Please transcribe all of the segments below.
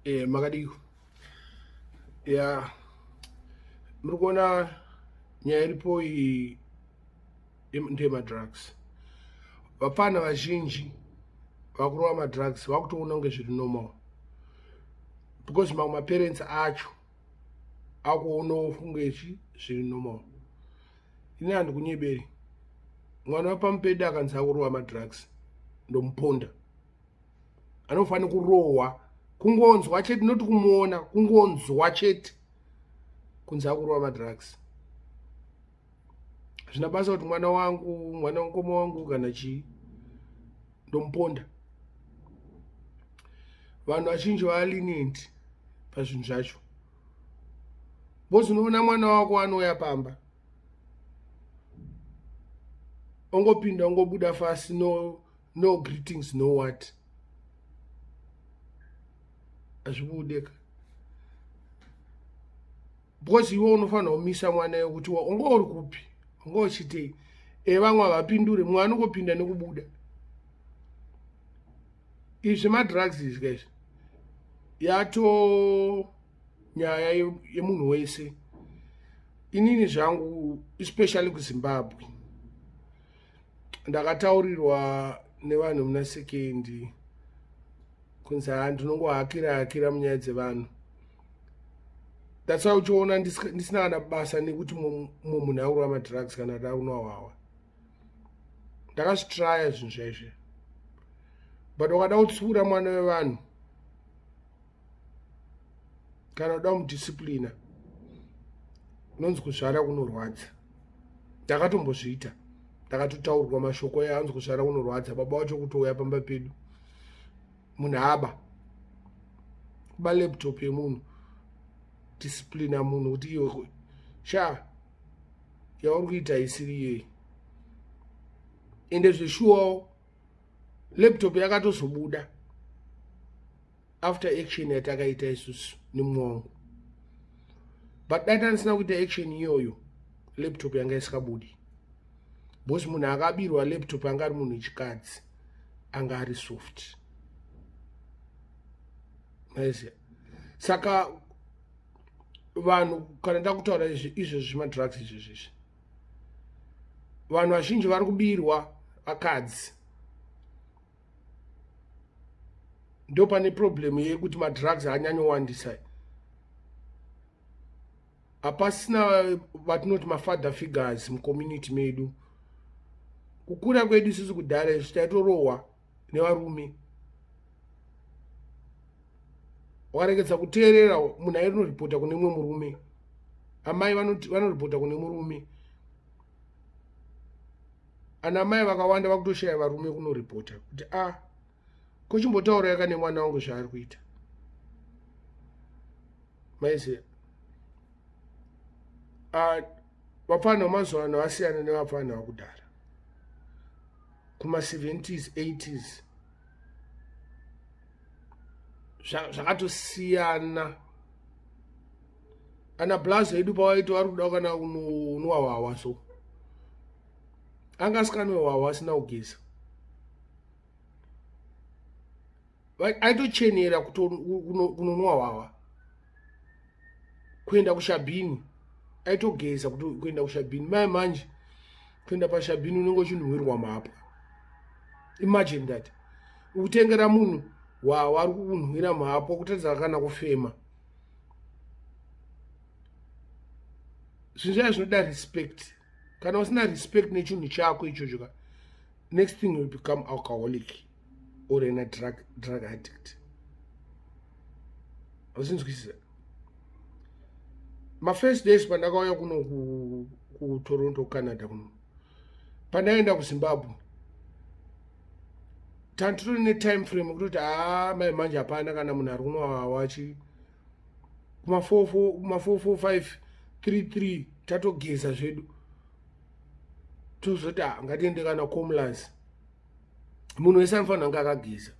Eh, makadiko ya muri kuona nyaya iripo iyi ndeyemadrugs. Vapfana vazhinji vakurova madrugs vakutoona kunge zviri normal because mamwe maparents acho akuonawo kunge chi zviri normal. Ini handikunyeberi, mwana wepamupedi akanzi akurova madrugs ndomuponda. Anofanira kurohwa kungonzwa chete, not kumuona, kungonzwa chete kunzi akurova madrugs. Hazvina basa kuti mwana wangu, mwana wemukoma wangu kana chii, ndomuponda. Vanhu vazhinji valenient pazvinhu zvacho, because unoona mwana wako anouya pamba ongopinda ongobuda fast, no, no greetings, no what, hazvibudeka because iwe unofanira kumisa mwana yekuti unga uri kupi, unga uchitei. E vamwe havapindure, mumwe anongopinda nekubuda. Izvi zvemadrugs izvi kaizvi yato nyaya yemunhu wese. Inini zvangu, especially kuZimbabwe, ndakataurirwa nevanhu muna sekendi kunzi haa ndinongohakira hakira munyaya dzevanhu. That's why uchiona ndisina kana basa nekuti mumwe munhu akurova madrugs kana da kunwa hwawa. Ndakazvitraya zvinhu zvaizvi, but wakada kutsiura mwana wevanhu kana uda kumudisciplina, unonzi kuzvara kunorwadza. Ndakatombozviita, ndakatotaurwa mashoko eanzi kuzvara kunorwadza. Baba wacho kutouya pamba pedu, munhu aba kuba laptop yemunhu, disciplina munhu kuti iwe sha yauri kuita isiri iyei. Ende zveshuwawo laptop yakatozobuda after action yatakaita isusu nemumwe wangu, but dai tandisina kuita action iyoyo, laptop yanga isikabudi, because munhu akabirwa laptop anga ari munhu wechikadzi, anga ari soft, maiziya. Saka vanhu, kana ndakutaura izvezvi zvemadrugs izvezvi izvi, vanhu vazhinji vari kubirwa vakadzi. Ndo pane problem yekuti madrugs anyanyowandisa, hapasina vatinoti mafather figures mucommunity medu. Kukura kwedu isusu kudhara izvi taitorohwa nevarume. Wakaregedza kuteerera munhu ainoripota kune mumwe murume, amai vanoripota kune murume. Ana mai vakawanda vakutoshaya varume kunoripota kuti a ah, kochimbotaura yaka nemwana wangu zvaari kuita. Maiziya, vapfana vemazuva ano vasiyana nevapfana vakudhara kuma-70s 80s, zvakatosiyana. Ana blazo edu pavaiti vari kuda kana unwa hwawa, so anga asikanwe hwawa asina kugeza, aitochenera kunonwa hwawa, kuenda kushabhini aitogeza kuenda kushabhini. Mai manje kuenda pashabhini unenge uchinhuhwirwa mapwa. Imagine that, ukutengera munhu hwawa ari kukunhuhwira mhapwa kutadza kana kufema. Zvinhu zvaya zvinoda respect. Kana usina respect nechinhu chako ichocho ka, next thing you become alcoholic or a drug addict. Uzinzwisisa? Mafirst days pandakauya kuno kuToronto, Canada kuno, pandaenda kuZimbabwe tanditori netime frame yekutoti haa mai manje hapana kana munhu ari kunowawachi kuma 4 4 5 3 3 tatogeza zvedu, tozoti ha ngatiende kana comlas. Munhu wese anofanira kunge akageza.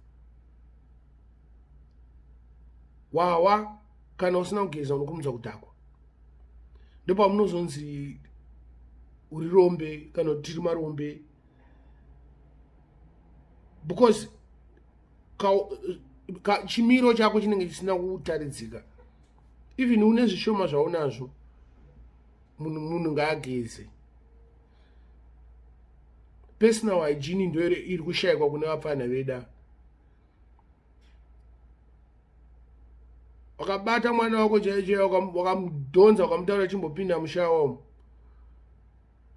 Wawa kana usina kugeza unokumudza kudhakwa, ndopamunozonzi uri rombe kana kuti tiri marombe, because Chimiro chako chinenge chisina kutaridzika. Even une zvishoma zvaunazvo, munhu ngaageze. Personal hygiene ndo iri kushayikwa kune vapfanha vedu. Wakabata mwana wako chaiyo chaiyo, wakamudhonza, wakamutaura chimbopinda mushawa umu,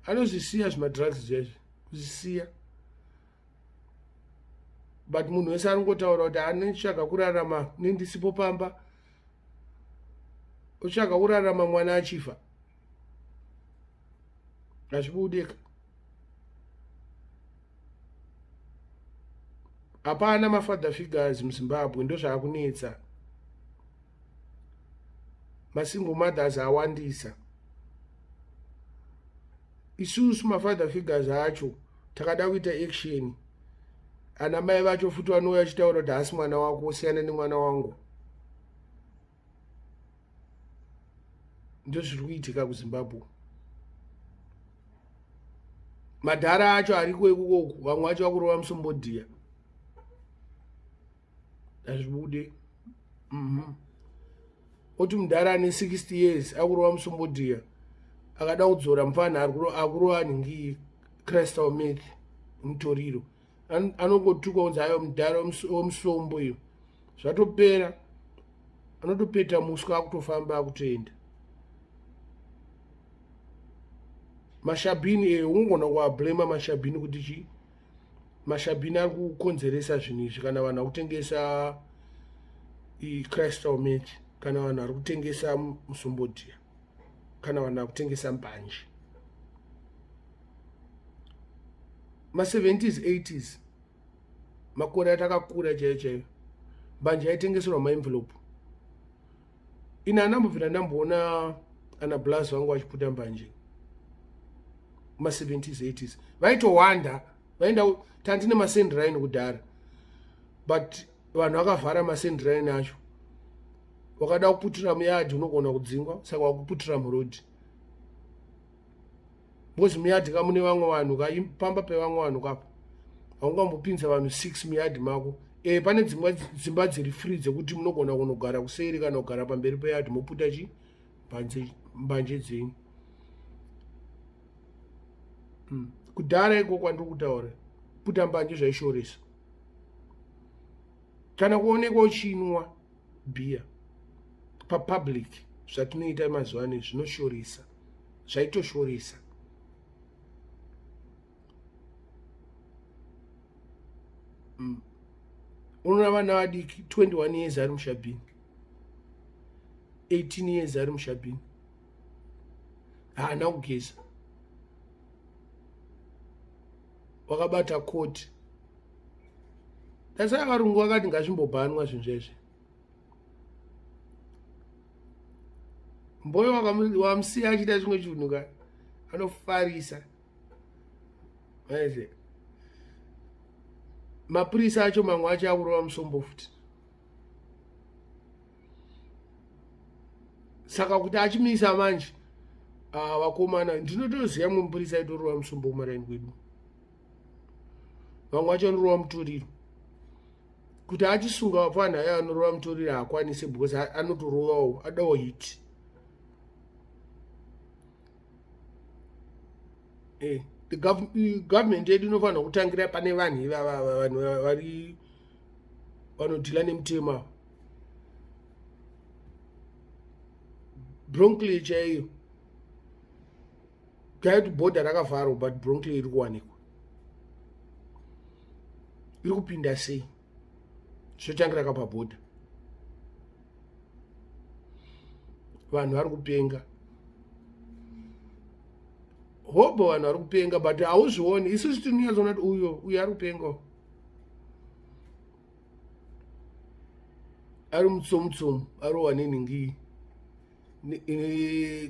anozvisiya zvimadrugs zvezvi, kuzvisiya. But munhu wese anongotaura kuti anetsvaga kurarama nendisipo pamba, otsvaga kurarama mwana achifa, hazvibudeka. Hapana mafather figures muZimbabwe, ndozvaakunetsa. Masingle mothers awandisa. Isusu mafather figures acho takada kuita action, ana mai vacho futi vanouya achitaura kuti haasi mwana wako, usiyana nemwana wangu. Ndozviri kuitika kuZimbabwe. Madhara acho ariko ikukoku, vamwe vacho vakurova musombodhiya, hazvibude. Oti mudhara ane 60 years akurova musombodhiya, akada kudzora mufana akurova nhingi, crystal meth, mutoriro, anongotukwa kunzi ayo mudhara wemusombo iyo. Zvatopera, anotopeta muswe, akutofamba, akutoenda mashabhini. E, unogona kuablema mashabhini kuti chii? Mashabhini ari kukonzeresa zvinhu izvi. Kana vanhu vakutengesa crystal meth, kana vanhu vari kutengesa musombodhiya, kana vanhu vari kutengesa mbanje, ma70s, 80s, makore atakakura chaiyo chaiyo, mbanje yaitengeserwa maenvelope. Ini andambobvira ndamboona ana blas vangu vachiputa mbanje ma70s, 80s. Vaitowanda, vaenda tandine masendrine kudhara, but vanhu vakavhara masendrine acho. Wakada kuputira muyadhi unogona kudzingwa, saka wakuputira murodhi, because muyadhi ka mune vamwe vanhu ka, pamba pevamwe vanhu kapa. Haungambopinza vanhu 6 muyadhi mako. E, pane dzimba, dzimba dziri free dzekuti munogona kunogara kuseri kana kugara pamberi peyadhi, moputa chi mbanje dzenyu. Kudhara iko kwandiri kutaura, puta mbanje zvaishoresa, kana kuonekwa uchinwa bhiya papublic. Zvatinoita mazuva ano zvinoshoresa, zvaitoshoresa. Unoona vana vadiki, 21 years ari mushabhini, 18 years ari mushabhini, haana kugeza, wakabata koti. Tasai varungu vakati ngazvimbobhanwa zvinhu zvezvi. Mboyo wamusiya achiita chimwe chinhu ka, anofarisa. Aize mapurisa acho mamwe acho akurova musombo futi. Saka kuti achimisa manje, vakomana, ndinotoziva mumwe mupurisa aitorova musombo kumaraini kwedu. Vamwe vacho anorova mutoriro. Kuti achisunga vapfanha ayo anorova mutoriro haakwanisi, because anotorovawo, adawo hit. The government yedu inofanira kutangira pane vanhu ivava, vanhu vari vanodhila nemutemo ava. Broncleer chaiyo, taiti bhodha rakavharwa, but broncleer iri kuwanikwa, iri kupinda sei? Zvotangira kapabhodha. Vanhu vari kupenga hobho, vanhu vari kupenga, but hauzvioni. Isusu tinonyatsoona kuti uyo uyo ari kupenga, ari mutsomutsomu, arohwa nenhingi,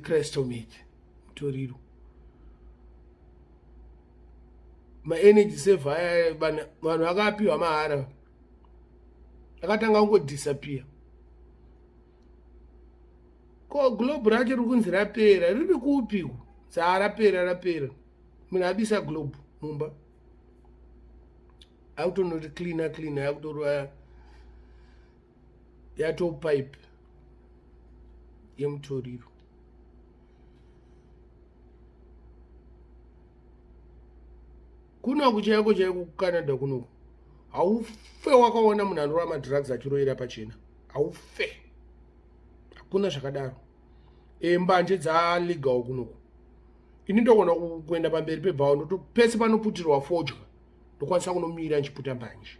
crystal meth, mutoriro, maenergy saver aya. Vanhu vakapiwa mahara, akatanga kungodisappear. Ko globe racho riri kunzi rapera, riri kupi? Saa rapera, rapera. Munhu abisa globe mumba, akutonoti cleaner, cleaner, akutorova. Yato pipe yemutoriro. Kunoku chaiko chaiko kuCanada kunoku haufe wakaona munhu anorova madrugs achiroira pachena. Haufe, hakuna zvakadaro. E, mbanje dzalegal kunoku. Ini ndogona kuenda pamberi pebhawa, ndoto pese panoputirwa fodya ndokwanisa kunomira ndichiputa mbanje,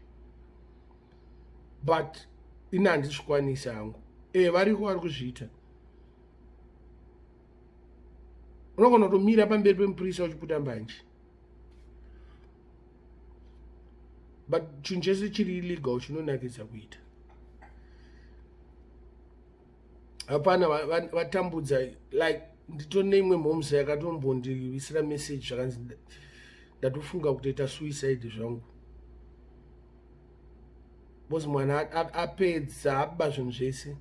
but ini handizvikwanisi hangu. E, variko vari kuzviita. Unogona kutomira pamberi pemupurisa uchiputa mbanje, but chinhu chese chiri illegal chinonakidza kuita. Hapana vatambudza. Like, nditori neimwe mhomsa yakatombondiisira message, zvakanzi ndatofunga kutoita suicide zvangu because mwana apedza, aba zvinhu zvese.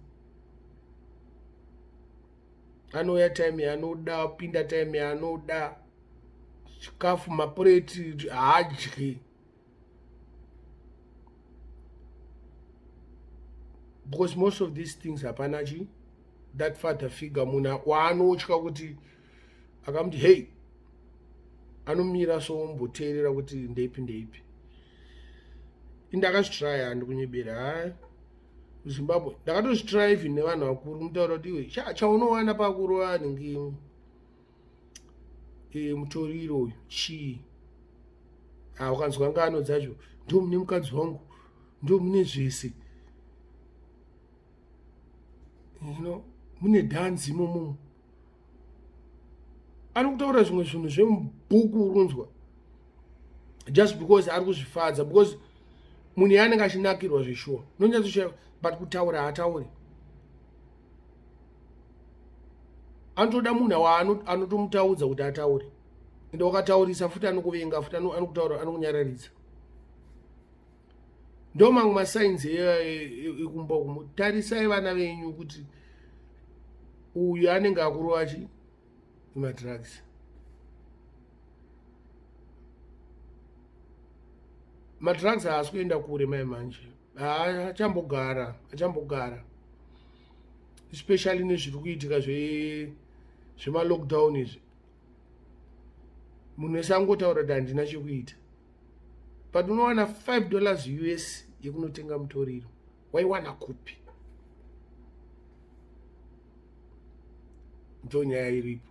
Anouya time yaanoda, pinda time yaanoda, chikafu mapureti haadyi because most of these things hapana chi that father figure, munhu waanotya kuti akamuti hey, anomira somboteerera kuti ndeipi ndeipi. Indakazvitraya, handikunyebera. Ha, kuZimbabwe ndakatozvitraya even nevanhu vakuru, mutaura kuti iwe chaunowana pakurova nhingi mutoriro uyu chii? Ha, ukanzwa ngano dzacho, ndo mune mukadzi wangu, ndo mune zvese, mune dhanzi imomomo. Ari kutaura zvimwe zvinhu zvemubhuku, urunzwa, just because ari kuzvifadza, because munhu yaanenge achinakirwa zveshuwa nonyatsochaya, but kutaura haatauri. Anotoda munhu anotomutaudza kuti ataure, ende wakataurisa futi anokuvenga futi, anokutaura, anokunyararidza. Ndo mamwe masigns ekumba umu. Tarisai vana venyu kuti uyu anenge akurova chi madrugs. Madrugs haasi kuenda kure mai manje, achambogara, achambogara, especially nezviri kuitika zvemalockdown izvi. Munhu wese angotaura kuti handina chekuita, but unowana $5 US yekunotenga mutoriro waiwana kupi? Ndo nyaya iripo.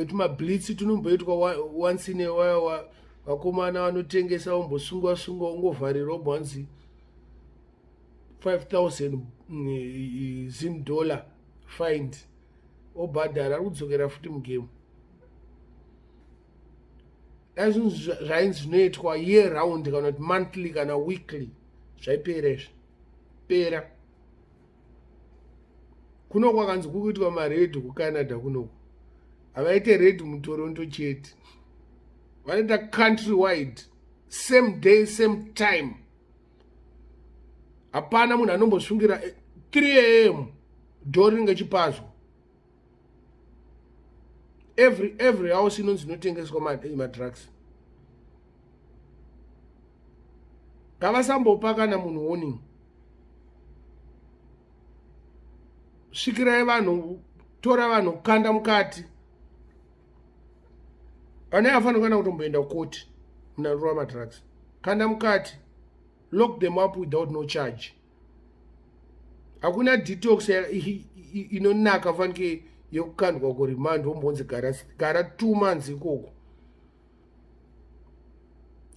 Tumablitz tunomboitwa once in a while, vakomana vanotengesa vombosungwa sungwa, ungovharirwa, obvanzi 5000 Zim dollar fined, obhadhara, ari kudzokera futi mugame. Dai zvinhu zvainzi zvinoitwa year round kana kuti monthly kana weekly, zvaipera izvi pera. Kuno kwakanzi kuri kuitwa maraid kuCanada kunoku, havaite raid muToronto chete, vanoita country wide, same day, same time. Hapana munhu anombosvingira. 3 am door rinenge chipazwa. Every house inonzi inotengeswa madrugs, ngavasambopa kana munhu warning. Svikirai vanhu, tora vanhu, kanda mukati. Vane afanira kuenda kutomboenda kukoti, munhu anorova madrugs, kanda mukati, lock them up without no charge. Hakuna detox inonaka fanike yekukandwa kuremand, wombonzi gara 2 months ikoko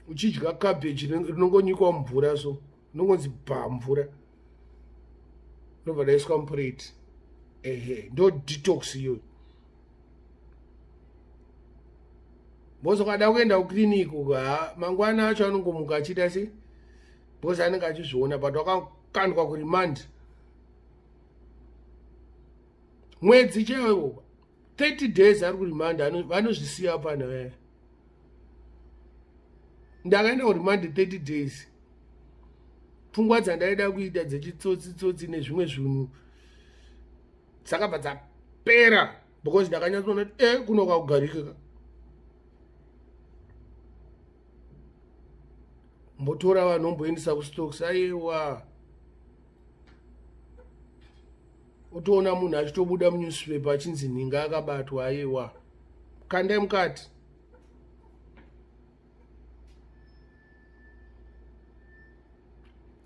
uchidya cabbage rinongonyikwa mumvura, so rinongonzi bha mvura, rinobva raiswa mupureti. Ehe, ndo detox iyoyo. Because ukada kuenda kuclinic, ha, mangwana acho anongomuka achiita sei, because anenge achizviona, but wakakandwa kuremand mwedzi chaiwo, 30 days ari kuremand, vanozvisiya pana vaya. Ndakaenda kuremand 30 days, pfungwa dzandaida kuita dzechitsotsi tsotsi nezvimwe zvinhu dzakabva dzapera, because ndakanyatsoona kuti kuno kwakugarikika. Mbotora vanhu omboendesa kustocks aiwa. Otoona munhu achitobuda munewspaper achinzi nhinga akabatwa aiwa. Kandai mukati.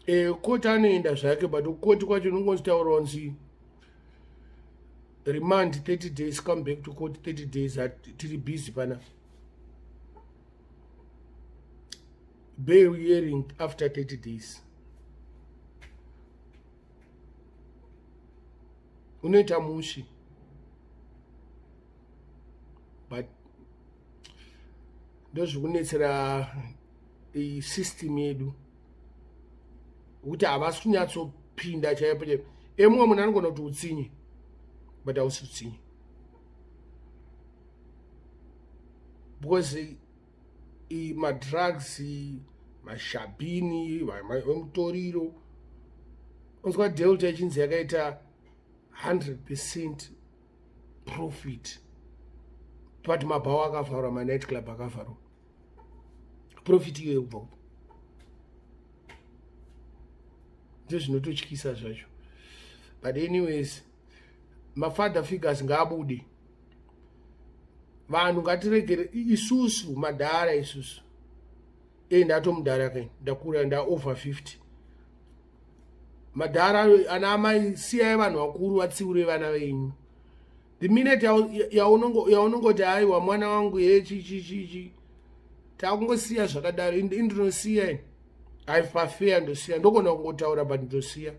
E, koti anoenda zvake but koti kwacho unongonzitaura kunzi remand 30 days come back to court 30 days tiri busy pana bail hearing after 30 days unoita mushi but ndozvikunetsera system yedu kuti havasi kunyatsopinda chaipo chaipo emumwe munhu anogona kuti utsinye but hausi utsinye because madrugs mashabhini vemutoriro unzwa delta ichinzi yakaita 100 percent profit but mabhawa akavharwa manight club akavharwa profit iyoyo kubva kupi ndozvinototyisa zvacho but anyways mafather figures ngaabude vanhu ngatiregere isusu madhara isusu e ndatomudhara kai ndakura nda over 50 madhara ana amai siyai vanhu vakuru vatsiure vana venyu the minute yaunongoti aiwa mwana wangu ye chichichichi takungosiya zvakadaro indinosiya ini aifafeya ndosiya ndogona kungotaura but ndosiya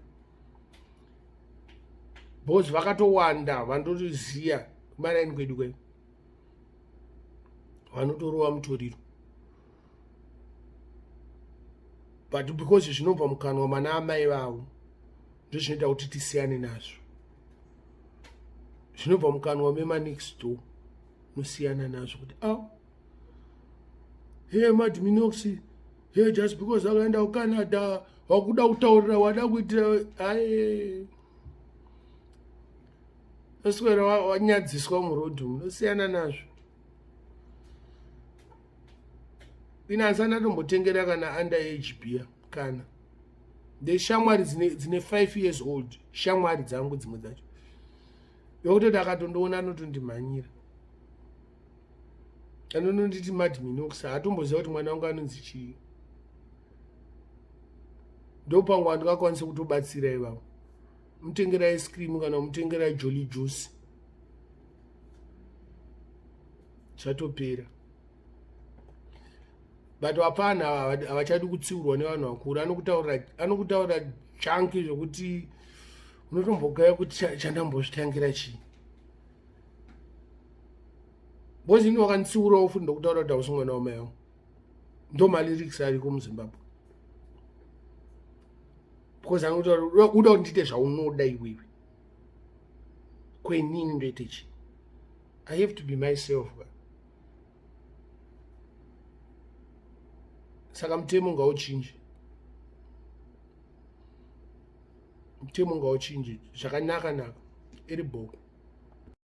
because vakatowanda vandotoziya kumaraini kwedu kwedu vanotorova mutoriro but because zvinobva mukanwa mana amai vavo ndozvinoita kuti tisiyane nazvo zvinobva mukanwa memanext door nosiyana nazvo kuti a oh, hey madminox hey just because akaenda kucanada wakuda kutaurira wada kuitira ae oswera wanyadziswa murodhi unosiyana nazvo ini handisati ndatombotengera kana under age beer kana ndeshamwari dzine, dzine 5 years old shamwari dzangu dzimwe dzacho yokutoti akatondiona anotondimhanyira anononditi madminox haatomboziva kuti mwana wangu anonzi chii ndopangu andingakwanise kutobatsira ivavo mutengera ice cream kana mutengera jolly juice zvatopera but vapana havachadi kutsiurwa nevanhu vakuru anokutaurira janki zvekuti unotombogaya kuti chandambozvitangira chii because ini wakanditsiurawo futi ndokutaura kuti hausi mwana wamai vangu ndo malyrics ariko muzimbabwe because anotaura uda kuti ndiite zvaunoda iwewe kwenini ndoite chii i have to be myself ka saka mutemo ngauchinje mutemo ngauchinje zvakanaka naka iri bhoko.